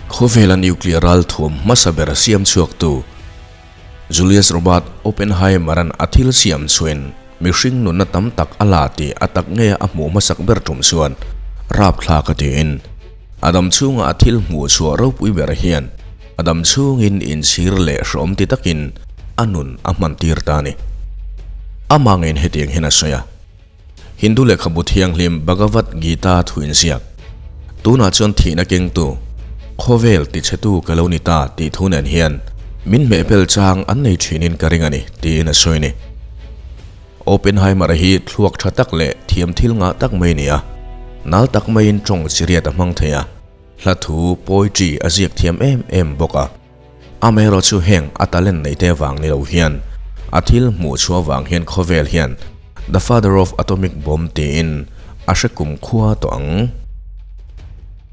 Khawvela nuclear ralthuam hmasa ber siam chhuaktu Julius Robert Oppenheimer-a'n a thil siam chhuin mihring nunna tam tak a la tih a tak ngeia a hmuh hmasak ber tum chuan rapthlak a tiin a dam chhunga a thil hmuh chhuah ropui ber hian a dam chhungin inchhir leh hrawm ti takin a nun a hman tir ta a ni. Amah ngeiin hetiang hian a sawi a, Hindu lehkhabu thianghlim Bhagavad Gita thu inziak, Tunah chuan thihna kengtu, khawvel tichhetu ka lo ni ta tih thu nen hian min hmehbel chang an nei thinin ka ring a ni, tiin a sawi a ni. Oppenheimer hi thluak tha tak leh thiam thil ngah tak mai a ni a, nal tak maiin tawng chiriat a hmang thei a, hla thu, poetry, a ziak thiam em em bawk a. Amaherawhchu heng a talent neite vang ni lo hian a thil hmuh chhuah vang hian khawvel hian The Father of Atomic Bomb tiin a hre kum khua tawh ang.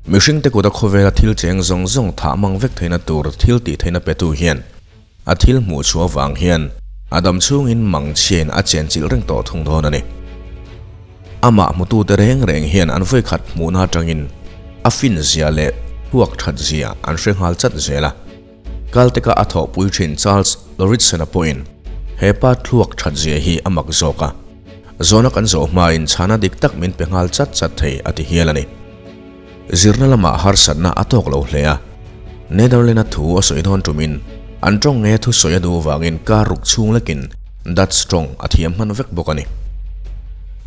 Mihringte kuta khawvela thil cheng zawng zawng thah mang vek theihna tur thil tih theihna petu hian a thil hmuh chhuah vang hian a dam chhungin mang chhiain a chenchilh reng tawh thung dawn a ni. Amah hmutute reng reng hian an vawikhat hmuhna atangin a fin zia leh huak that zia an hre nghal chat zel a. Caltech-a a thawhpui thin Charles Lauritsen-a pawhin he pa thluak that zia hi a mak zawk a, zawhna kan zawh hmain chhana dik tak min pe nghal chat chat thei a ti hial a ni. Zirna lamah harsatna a tawk lo hle a, Netherland-a thu a sawi dawn tumin an tawng nge thusawi a duh vangin car ruk chhung lekin Dutch tawng a thiam hman vek bawk a ni.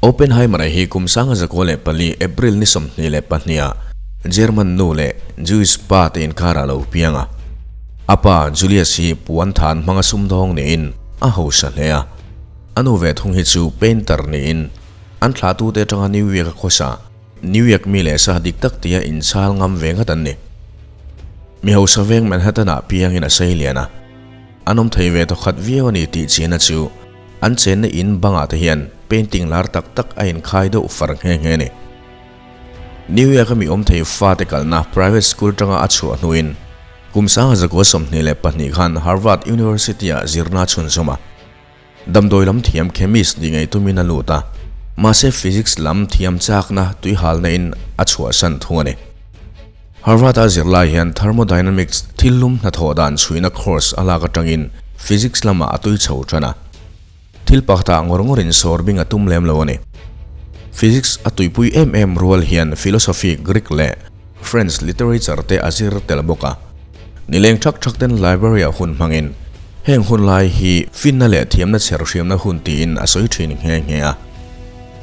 Oppenheimer-a hi kum 1904 April ni 22 ah German nu leh Jewish pa te inkarah lo piang a. A pa Julius hi puan than hmanga sumdawng niin a hausa hle a. A nu ve thung hi chu painter niin an thlahtute atanga New York-a khawsa New York mi leh sa dik tak tia inchhal ngam ve ngat an ni. Mi hausa veng Manhattan-ah piangin a sei lian a, an awm thei ve tawkhat viau a ni tih chiahna chu an chenna in bangah te hian painting lar tak tak a inkhai deuh far nghe nghe a ni. New York-a mi awm thei fate kalna private school tanga a chhuah hnuin kum 1922 khan Harvard University-ah zirna a chhunzawm a. Damdawi lam thiam chemist ni ngei tumin a lut a, mahse physics lam thiam chakna tuihalna in a chhuahsan thung a ni. Harvard-a zirlai hian thermodynamics thil lum hnathawh dan chhuihna course a lak atangin physics lamah a tui chho tan a. Thil pakhatah ngawr ngawrin sawrbing a tum lem lo a ni. Physics a tuipui em em rual hian philosophy Greek leh French literature te a zir tel bawk a. Nileng thak thak ten library-ah hun hmangin heng hun lai hi finna leh thiamna chher hriamna hun tiin a sawi thin nghe nghe a.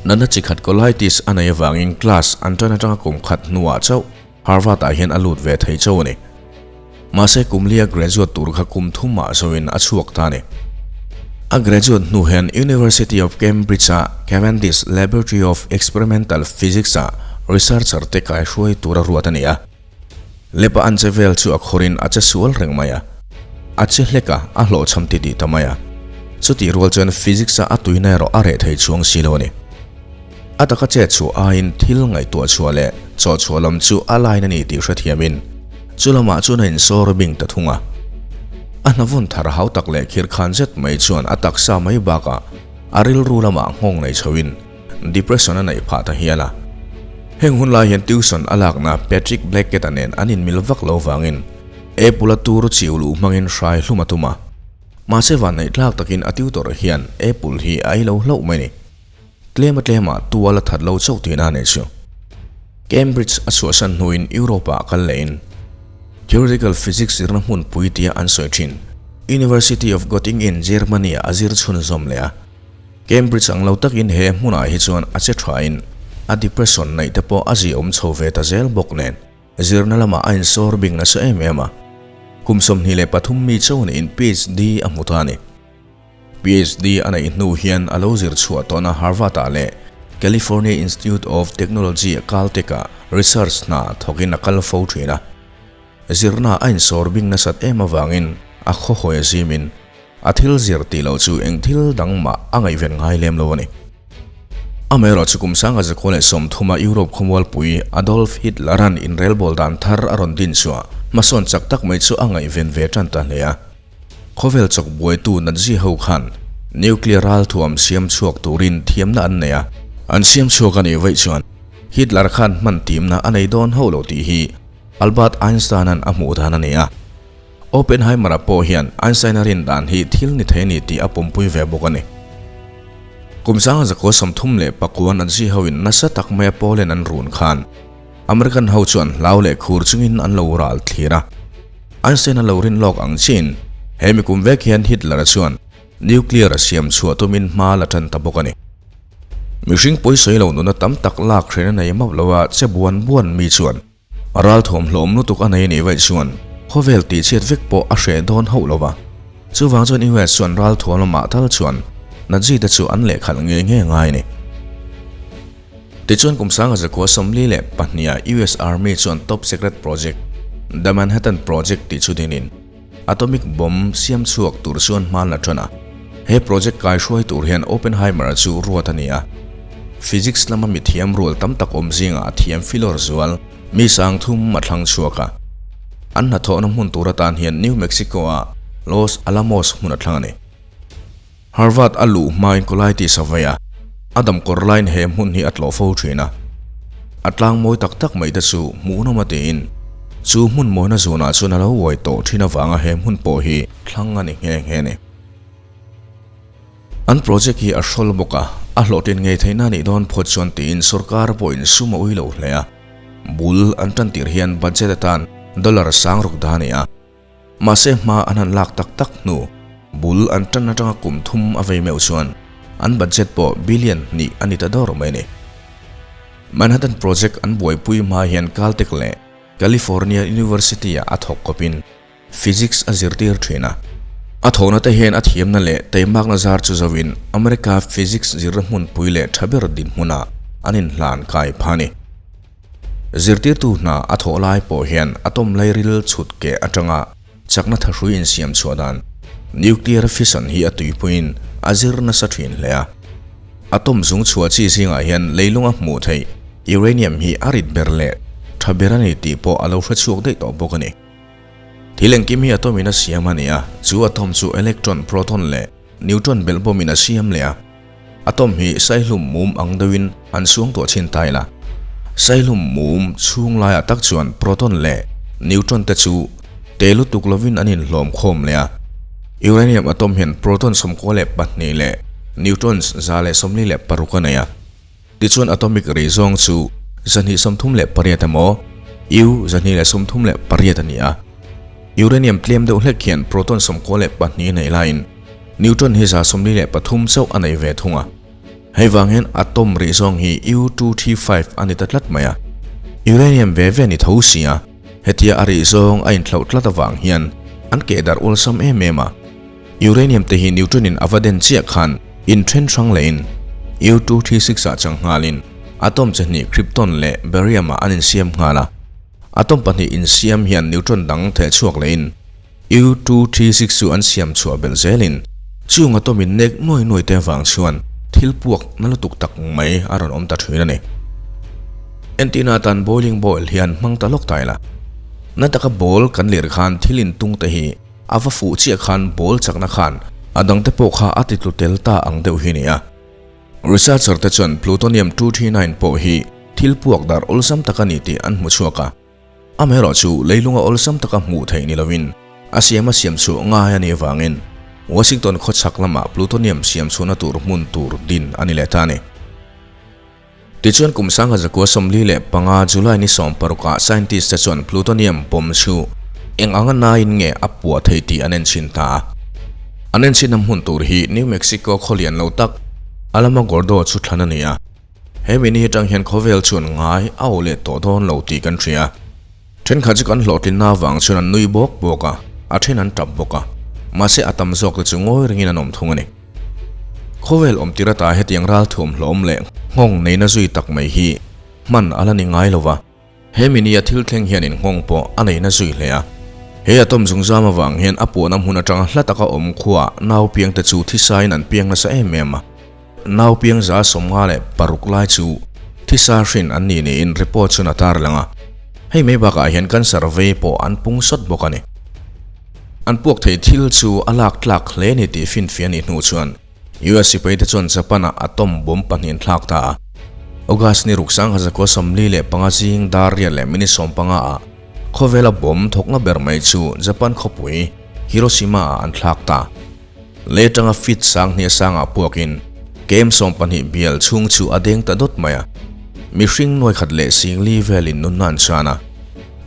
Natna chi khat colitis a nei avangin class an tan atanga kum khat hnuah chauh Harvard-ah hian a lut ve thei chauh a ni. Mahse kumlia graduate tur kha kum thumah zoin a chhuak ta a ni. A graduate hnu hian University of Cambridge-a Cavendish Laboratory of Experimental Physics-ah researcher te kaihruai tura ruat a ni a. Lepa an che vel chu a khawrin a che sual reng mai a, a che hlek a, a hlawhchham ti tih ta mai a. Chutih rual chuan Physics-a a tuina erawh a reh thei chuang si lo a ni. A taka chet chhuah aiin thil ngaihtuah chhuah leh chawh chhuah lam chu a line a ni tih hrethiamin chu lamah chuan a insawr bing ta thung a. A hnavawn thar hau tak leh khir khan zet mai chuan a taksa mai bakah a rilru lamah nghawng nei chhoin depression a neih phah ta hial a. Heng hun lai hian tuition a lakna Patrick Blackett-a nen an inmil vak lo vangin Apple-a tur chiu luh hmangin hrai hlum a tum a. Mahse vanneih tlak takin a tutor hian Apple hi a ei lo hlauh mai ni. Tlema tlemah tual a that lo chauh tihna a nei chu. Cambridge a chhuahsan hnuin Europe-ah a kal lehin Theoretical Physics zirna hmunpui tia an sawi thin University of Göttingen, Germany-ah a zir chhunzawm leh a. Cambridge ang lo takin he hmunah hi chuan a che thain a depression neih te pawh a ziaawm chho ve ta zel bawk nen zirna lamah a insawr bing nasa em em a. Kum 23 mi chauh niin PhD a hmu ta a ni. PhD a neih hnu hian a lo zir chhuah tawhna Harvard-ah leh California Institute of Technology Caltech-ah research hna thawkin a kal fo thin a. Zirna a insawr bing nasat em avangin a khawhawi a zimin a thil zir tih loh chu eng thil dang mah a ngaihven ngai lem lo a ni. Amaherawh chu kum 1930-a Europe khawmualpui Adolf Hitler-a'n inrelbawl dan thar a rawn din chhuah hmasawn chak tak mai chu a ngaihven ve tan ta hle a. Khawvel chawk buaitu Nazi ho khan nuclear ralthuam siam chhuak turin thiamna an nei a, an siam chhuak a nih vaih chuan Hitler khan hman timna a nei dawn ho lo tih hi. Albert Einstein-a'n a hmuh dan a ni a. Oppenheimer-a pawh hian Einstein-a rin dan hi thil ni thei a ni tih a pawmpui ve bawk a ni. Kum 1934 Nazi hoin nasa tak maia Poland an run khan American ho chuan hlau leh khur chungin an lo ral thlir a. Einstein-a lo rin lawk ang chiin he mi kum vek hian Hitler-a chuan nuclear a siam chhuah tumin hma la tan ta bawk a ni. Mihring pawisawi lo nuna tam tak lak hren a nei map lo a, che buan buan mi chuan ral thawmhlawm lutuk a nei nih vaih chuan khawvel tihchhiat vek pawh a hreh dawn hauh lo va. Chuvang chuan US chuan ral thuam lamah tal chuan Nazi te chu an lehkhalh ngei ngei ngai a ni. Tichuan kum 1942 ah US Army chuan top secret project, The Manhattan Project tih chu dinin, Atomic bomb siam chhuak tur chuan hma la tan a. He project kaihruai tur hian Oppenheimer-a chu ruat a ni a. Physics lama mi thiam rual tam tak awm zingah a thiam filawr zual mi sangthum a thlang chhuak a. An hnathawhna hmun tur atan hian New Mexico-a Los Alamos hmun a thlang a ni. Harvard a luh hmain colitis a vei a, a damkawr laiin he hmun hi a tlawh fo thin a. A tlang mawi tak tak mai te chu hmuhnawm a tiin, chu hmun mawina zunah chuan a lo uai tawh thin avanga he hmun pawh hi thlang a ni nghe nghe a ni. An project hi a hrawl bawk a, a hlawhtlin ngei theihna a nih dawn phawt chuan tiin sorkar pawhin sum a ui lo hle a. Bul an tan tir hian budget atan dollar sang ruk dah a ni a. Mahse hma an han lak tak tak hnu, bul an tan atanga kum thum a vei meuh chuan an budget pawh billion hnih a ni ta dawr mai a ni. Manhattan Project an buaipui hma hian Caltech leh California University-ah a thawk kawpin Physics a zirtir thin a. A thawhna te hian a thiamna leh teimakna zar chu zoin America Physics zirna hmunpui leh tha ber dinhmunah an inhlan kai pha a ni. Zirtirtu hna a thawh lai pawh hian atom lairil chhut keh atanga chakna thahrui insiam chhuah dan nuclear fission hi a tuipuiin a zir nasa thin hle a. Atom zung chhuah chi zingah hian leilunga hmuh theih uranium hi a rit ber leh tha ber a ni tih pawh a lo hre chhuak daih tawh bawk a ni. Thil engkim hi atom in a siam a ni a, chu atom chu electron, proton leh neutron belhbawmin a siam leh a. Atom hi saihlum mum ang deuhin an suangtuah chhin ta ila. Saihlum mum chhung laiah tak chuan proton leh neutron te chu te lutuk lovin an inhlawm khawm leh a. Uranium atom hian proton 92 leh neutrons 146 a nei a. Tichuan atomic rei zawng chu 238 emaw U 238 a ni a. Uranium tlem deuh hlek hian proton 92 nei laiin neutron hi 143 chauh a nei ve thung a. Hei vang hian atom rih zawng hi U 235 a ni ta tlat mai a. Uranium ve ve ni tho si a, hetia a rih zawng a inthlauh tlat avang hian an keh darh awlsam em em a. Uranium te hi neutron in a va den chiah khan inthen hrang lehin U 236 ah chang nghalin atom chi hnih krypton leh barium ah an insiam nghal a. Atom pahnih insiam hian neutron dang theh chhuak lehin U 236 chu an siam chhuah belh zelin chung atom in nek nuai nuai te avang chuan thil puak na lutuk tak mai a rawn awm ta thin a ni. Entina atan boiling boil hian hmang ta lawk ta ila. Na taka ball kan lir khan thil intung te hi A va fuh chiah khan ball chakna khan a dangte pawh kha a ti tlu tel ta ang deuh hi nia. Researcher te chuan plutonium 239 pawh hi thil puak dar awlsam tak a ni tih an hmu chhuak a. Amaherawhchu leilunga awlsam taka hmuh theih ni lovin a siam a siam chhuah ngai a nih avangin Washington khawchhak lamah plutonium siam chhuahna tur hmun tur din a ni leh ta a ni. Tichuan kum 1945 July ni 16 ah scientist te chuan plutonium bomb chu eng anga naiin nge a puah thei tih an enchhin ta a. An enchhinna hmun tur hi New Mexico khawlian lo tak Alamogordo chu thlan a ni a. He mini atang hian khawvel chuan ngai a awh leh tawh dawn lo tih kan hria. Thenkhat chu kan hlawhtlinna avang chuan an nui bawk bawk a, a then an tap bawk a. Mahse a tam zawk te chu ngawi ringin an awm thung a ni. Khawvel awm tir ata hetiang ral thuamhlawm leh nghawng neina zui tak mai hi hman a la ni ngai lo va. He minia thil thleng hianin nghawng pawh a neina zui hle a. He atom zungzam avang hian a puahna hmun atanga hla taka awm khuaa nau piangte chu thisain an piang nasa em em a. Nau piang 56 lai chu thisa hrin an ni niin report chuan a tarlang a. Hei mai bakah hian cancer vei pawh an pung sawt bawk a ni. An puak thei thil chu a lak tlak hle ni tih finfiah a nih hnu chuan US sipaite chuan Japan-ah atom bomb pahnih an thlak ta a. August ni ruk 1945 zing dar riat leh minute 15 ah. Khawvela bomb thawkna ber mai chu Japan khawpui Hiroshima-ah an thlak ta. Lei atanga feet 2000 sangah puakin kem 12 bial chhung chu a deng ta dawt mai a. Mihring nuaikhat leh 4000 velin nunna an chan a,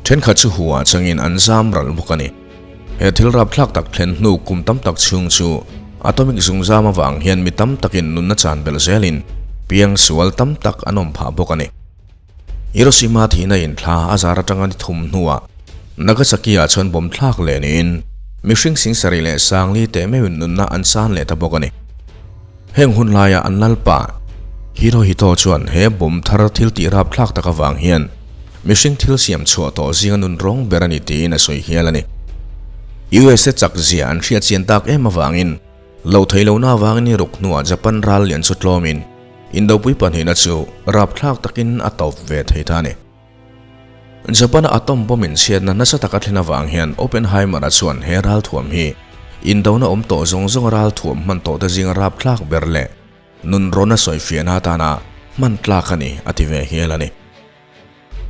thenkhat chu huah changin an zam ral bawk a ni. He thil rapthlak tak thlen hnu kum tam tak chhung chu atomic zungzam avang hian mi tam takin nunna chan belh zelin piang sual tam tak an awm phah bawk a ni. Hiroshima thihna in thla a zar atanga ni thum hnuah Nagasaki-ah chuan bomb thlak leh niin mihring 74,000 teh meuhin nunna an chan leh ta bawk a ni. Heng hun laia an lalpa Hirohito chuan he bomb thar thil tih rapthlak tak avang hian mihring thil siam chhuah tawh zinga nun rawng ber a ni tiin a sawi hial a ni. USA chak zia an hriat chian tak em avangin loh theih lohna avangin i ruk hnuah Japan ral lian chu tlawmin Indopui pahnihna chu rapthlak takin a tawp ve thei ta a ni. Japan-a atom bomb inchhiatna nasa taka thlen avang hian Oppenheimer-a chuan he ralthuam hi indona awm tawh zawng zawnga ralthuam hman tawhte zinga rapthlak ber leh nunrawna sawifiahna atana hman tlak a ni a ti ve hial a ni.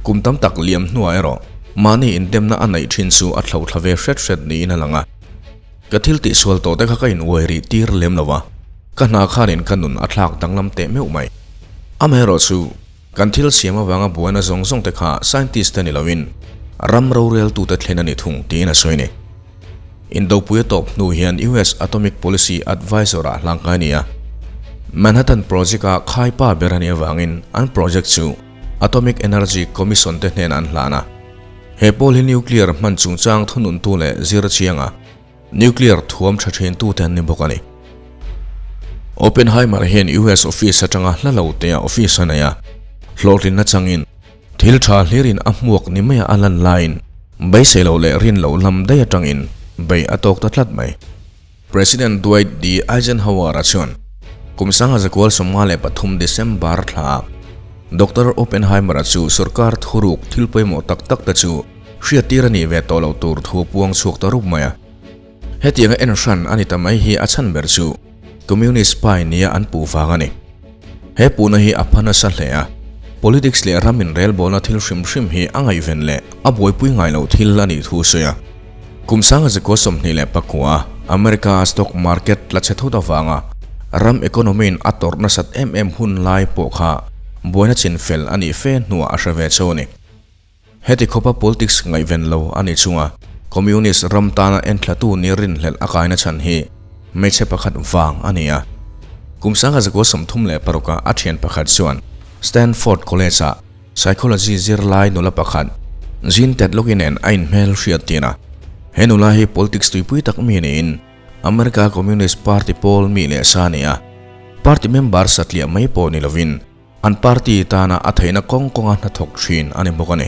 Kum tam tak liam hnuah erawh mahni indemna a neih thin chu a thlo thla ve hret hret niin a lang a. Ka thil tihsual tawh te kha ka inuai rih tir lem lo a, ka hna khanin ka nun a thlak danglam teh meuh mai. Amaherawhchu, kan thil siam avanga buaina zawng zawng te kha scientist te ni loin ram roreltute thlen a ni thung tiin a sawi a ni. Indopui a tawp hnu hian US Atomic Policy Advisor-ah hlangkai a ni a. Manhattan Project-a khaipa ber a nih avangin an project chu Atomic Energy Commission te hnenah an hlan a. He pawl hi nuclear hman chungchang thununtu leh zir chianga nuclear thuam tha thintu te an ni bawk a ni. Oppenheimer hian US office atanga hla lo tea office a nei a, hlawhtlinna changin Thil tha hlirin a hmuak ni maia a lan laiin beisei loh leh rin loh lam daih atangin bei a tawk ta tlat mai. President Dwight D. Eisenhower-a chuan kum 1953 December thlaah Doctor Oppenheimer-a chu sorkar thuruk thil pawimawh tak tak te chu hriattir a nih ve tawh loh tur thu puang chhuak ta rup mai a. Hetianga en hran a ni ta mai hi a chhan ber chu Communist spy nia an puh vang a ni. He puhna hi a pha nasa hle a, politics leh ram inrelbawlna thil hrim hrim hi a ngaihven leh a buaipui ngai loh thil a nih thu a sawi a. Kum 1929 America stock market tla chhe thut avanga ram economy in a tawrh nasat em em hun lai pawh kha buaina chinfel a nih fe hnuah a hre ve chauh a ni. Heti khawpa politics ngaihven lo a ni chunga Communist ram tana enthlatu ni rinhlelh a kaina chhan hi hmeichhe pakhat vang a ni a. Kum 1936 a a thian pakhat chuan Stanford College-ah Psychology zirlai nula pakhat Jean Tedlock-i nen a inhmel hriat tin a. He nula hi politics tuipui tak mi niin America Communist Party pawl mi leh sa a ni a. Party member satliah mai pawh ni lovin An party tana a theihna kawng kawnga hnathawk thin a ni bawk a ni.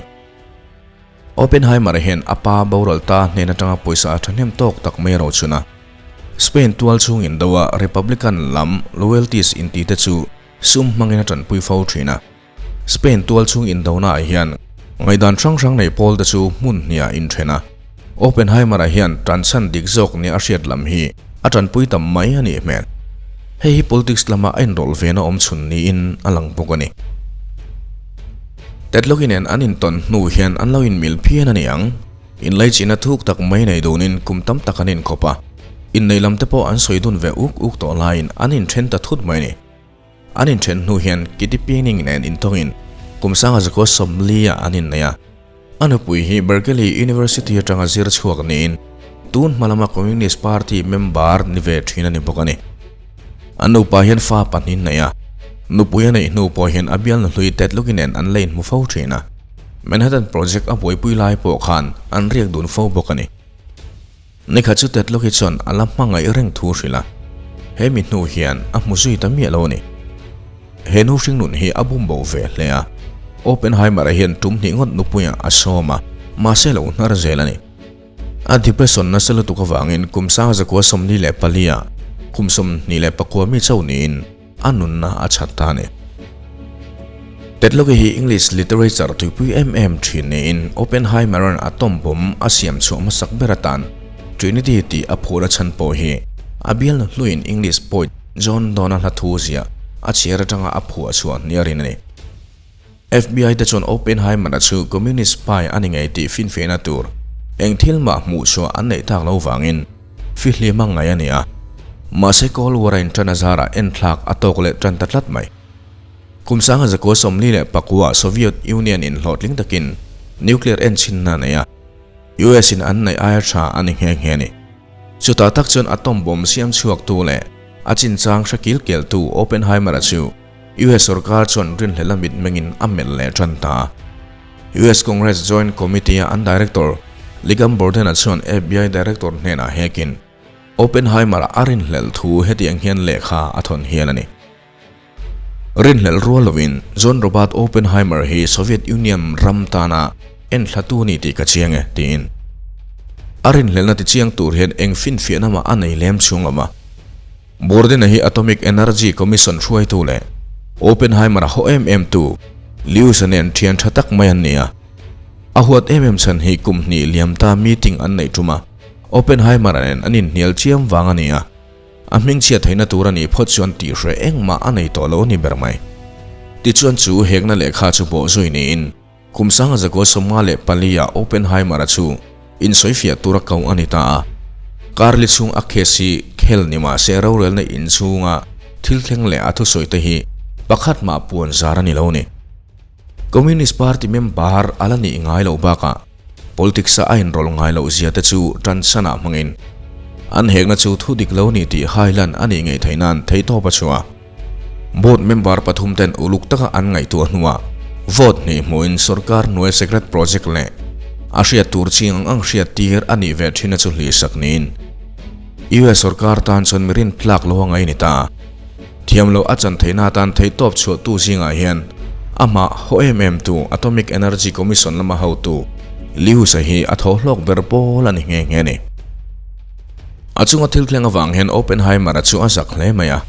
Oppenheimer hian a pa boral ta hnen atanga pawisa a thahnem tawk tak mai a rochun a. Spain tual chhung indo a Republican lam loyalties inti te chu sum hmangin a tanpui fo thin a. Spain tual chhung indona ah hian ngaihdan hrang hrang nei pawl te chu hmun hniah inthen a. Oppenheimer-a hian tanchhan dik zawk nia a hriat lam hi a tanpui tam mai a nih hmel. Hei hi politics lama a inrawlh vena awm chhun niin a lang bawk a ni. Tedlock-i nen an intawn hnu hian an lo inmil phian a ni ang. Inlaichinna thuk tak mai nei dunin kum tam tak an inkhawp a, inneih lam te pawh an sawi dun ve uk uk tawh laiin an inthen ta thut mai a ni. An inthen hnu hian Kitty Piening nen intawngin kum 1940 ah an innei a. A nupui hi Berkeley University atanga zir chhuak niin tun hma lama Communist Party member ni ve thin a ni bawk a ni. An nupa hian fa pahnih nei a, nupui a neih hnu pawh hian a bialnu hlui Ted Lucky nen an la inhmu fo thin a. Manhattan Project a buaipui lai pawh khan an riak dun fo bawk a ni. Nikhat chu Ted Lucky chuan a la hmangaih reng thu hrilh a, he mi hnu hian a hmu zui ta miah lo a ni. He nu hringnun hi a bum bo ve hle a, Oppenheimer-a hian tum hnih ngawt nupuiah a sawm a, mahse lo hnar zel a ni. A depression nasa lutuk avangin kum 1944-ah kum 29 mi chauh niin a nunna a chhat ta a ni. Tedlock-i hi English literature tuipui em em thin niin Oppenheimer-a'n atom bomb a siam chhuah hmasak ber atan Trinity tih a phur a chhan pawh hi a bialnu hluin English poet John Donne-a hla thu ziah a chhiar atanga a phuah chhuah hniarin a ni. FBI te chuan Oppenheimer-a chu Communist spy a ni ngei tih finfiahna tur eng thil mah hmuh chhuah an neih tak lo vangin fihlim a ngaih a ni a. Mahse Cold War-a inṭan azarah enthlak a tawk leh ṭan ta tlat mai. Kum sanga zakua 44 Soviet Union in hlawhtling takin nuclear enchhinna a nei a, US in an neih aia tha a ni nghe nghe a ni. Chutah tak chuan atom bomb siam chhuaktu leh a chinchang hre kil keltu Oppenheimer-a chu US sorkar chuan rinhlelh a mitmengin a melh leh tan ta a. US Congress Joint Committee-a an director Ligam Borden-a chuan FBI director hnenah hekin Oppenheimer-a a rinhlelh thu hetiang hian lehkha a thawn hial a ni. Rinhlelh rual lovin John Robert Oppenheimer hi Soviet Union ram tana enthlatu a ni tih ka chiang e, tiin. A rinhlelhna tichiang tur hian eng finfiahna mah a nei lem chhung lo va. Borden-a hi Atomic Energy Commission hruaitu leh Oppenheimer-a haw em em tu Lewis-a nen thian tha tak mai an ni a. A huat em em chhan hi kum hnih liam ta meeting an neih tum a, Oppenheimer-a nen an inhnial chiam vang a ni a. A hmingchhiat theihna tur a nih phawt chuan tihhreh engmah a nei tawh lo a ni ber mai. Tichuan chu hekna lehkha chu pawh zui niin kum sanga zakua 54 ah Oppenheimer-a chu insawifiah tura ko a ni ta a. Karli chhung a case hi khel ni mah se rorelna inchhunga thil thleng leh a thusawi te hi pakhat mah puan zar a ni lo a ni. Communist Party member a la nih ngai loh bakah politics-a a inrawlh ngai loh zia te chu tanchhanah hmangin an hekna chu thu dik lo ni tih hailan a nih ngei theih nan theihtawp a chhuah. Board member pathum ten uluk taka an ngaihtuah hnuah vote hnih hmuhin sorkar hnuai secret project leh a hriat tur chi ang ang hriat tir a nih ve thin a chu hlihsak niin US sorkar tan chuan mi rintlak lo a ngai ni ta. Thiam loh a chan theihna atan theihtawp chhuahtu zingah hian amah haw em em tu Atomic Energy Commission lama hotu Liu-sa hi a thaw hlawk ber pawl a ni nghe nghe a ni. A chunga thil thleng avang hian Oppenheimer-a chu a zak hle mai a,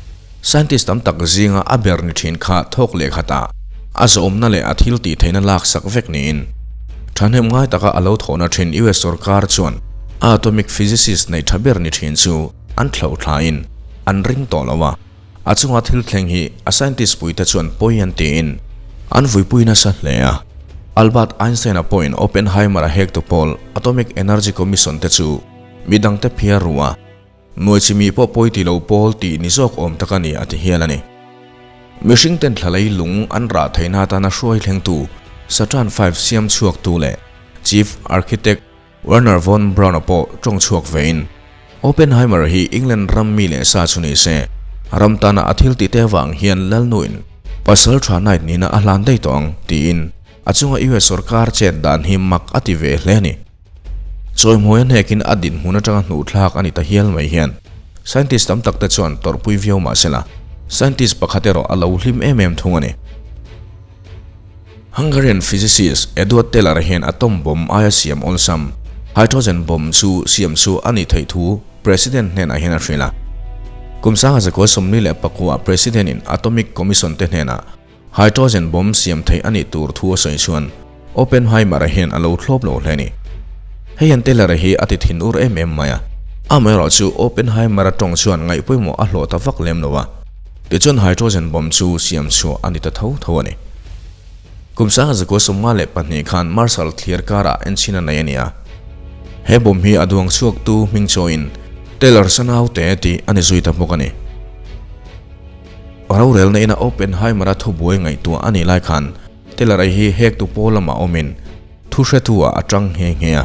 scientist tam tak zinga a ber ni thin kha thawk leh khatah a zawmna leh a thil tih theihna laksak vek niin thahnem ngai taka a lo thawhna thin US sorkar chuan a atomic physicist nei tha ber ni thin chu an thloh thlain an ring tawh lo a, a chunga thil thleng hi a scientist puite chuan pawi an tiin an vuipui nasa hle a. Albert Einstein-a pawhin Oppenheimer-a hektu pawl Atomic Energy Commission te chu midangte phiar ru a, nuai chimi pawh pawi ti lo pawl tih ni zawk awm tak a ni a ti hial a ni. Mihring ten thlalei lung an rah theihna atana hruai thlengtu Saturn V siam chhuaktu leh Chief Architect Wernher von Braun-a pawh tawng chhuak vein, Oppenheimer hi England ram mi leh sa chu ni se, ram tana a thil tih te avang hian Lalnuin pasal tha night nihna a hlan daih tawh ang, tiin a chunga US sorkar chet dan hi mak a ti ve hle a ni. Chawihmawia hnekin a dinhmun atanga hnuhthlak a ni ta hial mai hian scientist tam tak te chuan tawrhpui viau mah sela, scientist pakhat erawh a lo hlim em em thung a ni. Hungarian physicist Eduard Teller hian atom bomb aia siam awlsam, hydrogen bomb chu siam chu a nih theih thu President hnenah hian a hrilh a. Kum 1949 President-in Atomic Commission te hnenah hydrogen bomb siam theih a nih tur thu a sawi chuan Oppenheimer-a hian a lo thlawp lo hle a ni. Hei hian Teller-a hi a ti thin ur em em mai a. Amaherawhchu Oppenheimer-a tawng chuan ngaihpawimawh a hlawh ta vak lem lo a. Tichuan hydrogen bomb chu siam chhuah a ni ta tho tho a ni. Kum 1952 khan Marshall thlir karah enchhin a nei a ni a. He bomb hi a duang chhuaktu hming chawiin Taylor Sanaute tih a ni zui ta bawk a ni. Rorelna ina Oppenheimer-a thubuai ngaihtuah a nih lai khan Taylor-a hi hektu pawl lamah awmin thu hretu-ah a tang nghe nghe a.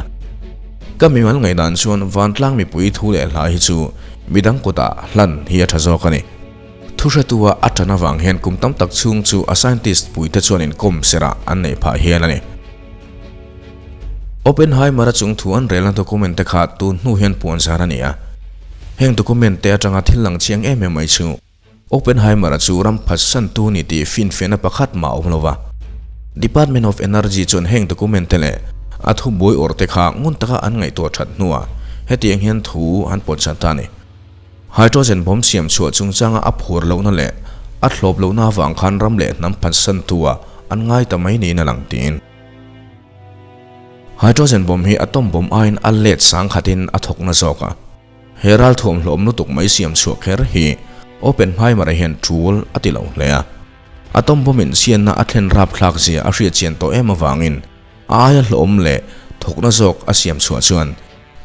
Ka mimal ngaihdan chuan vantlang mipui thu leh hla hi chu midang kutah hlan hi a tha zawk a ni. Thu hretu-a a tan avang hian kum tam tak chhung chu a scientist puite chuan inkawm serah an neih phah hial a ni. Oppenheimer-a chung thu an relna document te kha tun hnu hian puan zar a ni a. Heng document te atanga thil lang chiang em em mai chu Oppenheimer-a chu ram phatsantu ni tih finfiahna pakhat mah a awm lo va. Department of Energy chuan heng document te leh a thubuai awrh te kha ngun taka an ngaihtuah that hnuah hetiang hian thu an pawtchan ta a ni. Hydrogen bomb siam chhuah chungchanga a phur lohna leh a thlawp lohna avang khan ram leh hnam phatsantu-ah an ngai ta mai niin a lang tiin. Hydrogen bomb hi atom bomb aiin a let sang khatin a thawk na zawk a. He ralthuam hlawm lutuk mai siam chhuah kher hi Oppenheimer-a hian tul a ti lo hle a. Atom bomb in sianna a thlen rapthlak zia a hriat chian tawh em avangin a aia hlawhawm leh thawkna zawk a siam chhuah chuan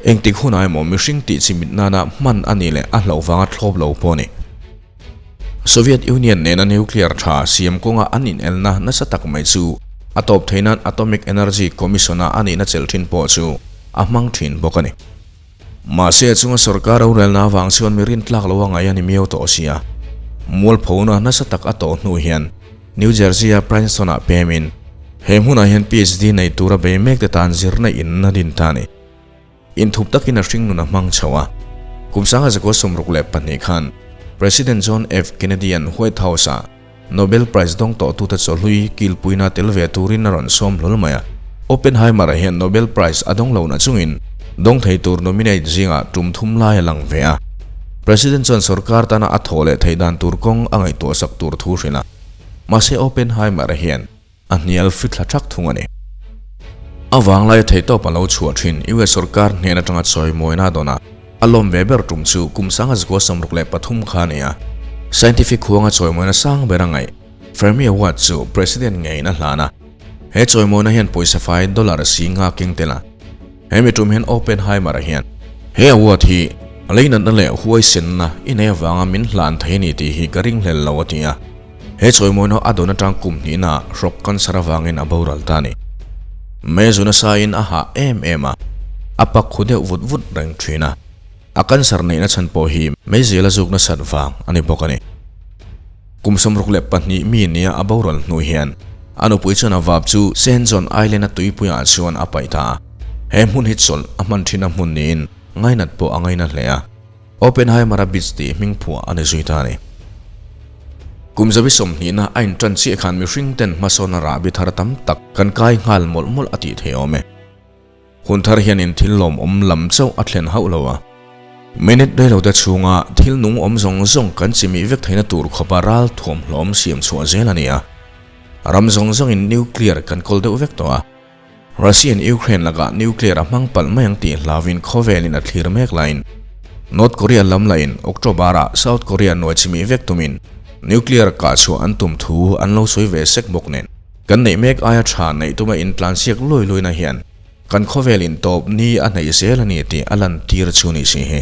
engtik hunah emaw mihring tih chimit nana hman a nih leh a hlauh vanga thlawp lo pawh a ni. Soviet Union nena nuclear tha siam kawnga an inelna nasa tak mai chu a tawp theih nan Atomic Energy Commission-a a nihna chelh thin pawh chu a hmang thin bawk a ni. Mahse a chunga sorkar rorelna avang chuan mi rintlak lo a ngaih a ni miau tawh sia. Mualphona nasa tak a tawh hnu hian New Jersey-a Princeton-ah pemin he hmunah hian PhD nei tura bei mek te tan zirna in a din ta a ni. Inthup takin a hringnun a hmang chho a. Kum 1962 khan President John F. Kennedy-a'n White House-ah Nobel Prize dawng tawhtute chawhlui kilpuina tel ve turin a rawn sawm hlawl mai a. Oppenheimer-a hian Nobel Prize a dawng lohna chungin dawng thei tur nominate zingah tum thum lai a lang ve a. President chuan sorkar tana a thawh leh theih dan tur kawng a ngaihtuahsak tur thu hrilh a. Mahse Oppenheimer-a hian a hnial fithla thak thung a ni. A vanglai theihtawp a lo chhuah thin US sorkar hnen atanga chawimawina a dawn a, a lawm ve ber tum chu kum 1963 kha a ni a. Scientific huanga chawimawina sang ber a ngaih Fermi Award chu President ngeiin a hlan a. He chawimawina hian pawisa fai dollar si nga keng tel a. He mi tum hian Oppenheimer-a hian he award hi leinatna leh huaisenna i nei avanga min hlan thei a ni tih hi ka ringhlel lo a ti a. He chawimawina a dawn atang kum hnihna hrawk cancer avangin a boral ta a ni. Mei zu nasain a hah em em a, a pak khu deuh vut vut reng thin a. A cancer neihna chhan pawh hi meizial a zuk nasat vang a ni bawk a ni. Kum 62 mi nia a boral hnu hian a nupui chuan a vap chu Saint John Island a tuipuiah chuan a paih ta a. He hmun hi chawlh a hman thin a hmun niin ngainat pawh a ngaina hle a. Oppenheimer-a beach tih hming phuah a ni zui ta a ni. Kum zabi sawmhnihna a intan chiah khan mihring ten hmasawn a rahbi thar tam tak kan kai nghal mawlh mawlh a tih thei awm e. Hun thar hianin thil lawmawm lam chauh a thlen hauh lo a. Minute reilote chhunga thil nung awm zawng zawng kan chimih vek theihna tur khawpa ral thuamhlawm siam chhuah zel a ni a. Ram zawng zawngin nuclear kan kawl deuh vek tawh a. Russia-in Ukraine lakah nuclear a hmang palh mai ang tih hlauin khawvelin a thlir mek laiin North Korea lam lahin October-ah South Korea nuai chimih vek tumin nuclear kah chhuah an tum thu an lo sawi ve sek bawk nen. Kan neih mek aia tha neih tuma intlansiak luai luaina hian kan khawvel intawp ni a hnaih zel a ni tih a lantir chu ni si hi.